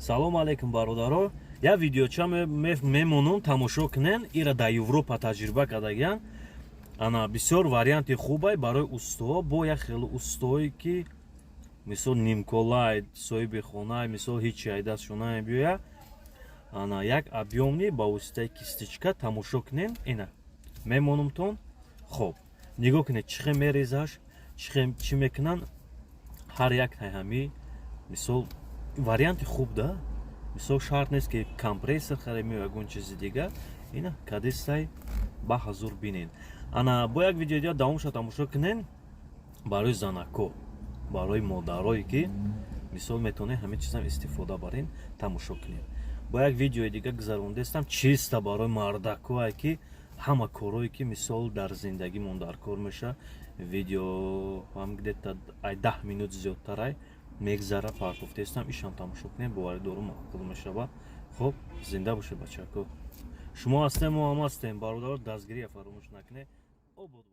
Салому алейкум, бародаро. Як видеоча мемонум, тамошо кунен. Ира дар Европа таҷриба кардагиян. Ана, бисёр варианти хубай барои устоҳо. Бо як хеле устоҳое, ки мисол нимколай, соҳиби хона, мисол, ҳичи ай дастшон намебиёя. Ана, як объёмный ба воситаи кисточка тамошо кунен. Ина мемонумтон. Хоб, нигоҳ кунед, чӣ хел мерезаш, чӣ мекунанд ҳар як ҳами. Мисол, варианти хуб да. Мисол, шарт нест, ки компрессор харем ё ягон чизи дига. Ина кадестай, ба ҳазур бинен. Ана, бо як видео дига давомша тамошо кунен, барои занако, барои модарое, ки мисол метавонед ҳамин чизам истифода барен. Тамошо кунед. Бо як видеои дига гузарондастам, чиста барои мардакое, ки ҳама корое, ки мисол дар зиндагимон дар кор меша. Видео ҳам где-то ай 10 минут зиёдтарай мегзара, партофтестам. Ишам тамошо кунед, боварӣ дорум, маъқул мешавад. Хуб, зинда бошед, бачако. Шумо ҳастем, мо ҳам ҳастем, бародаро. Дастгирия фаромӯш накунед. Обод.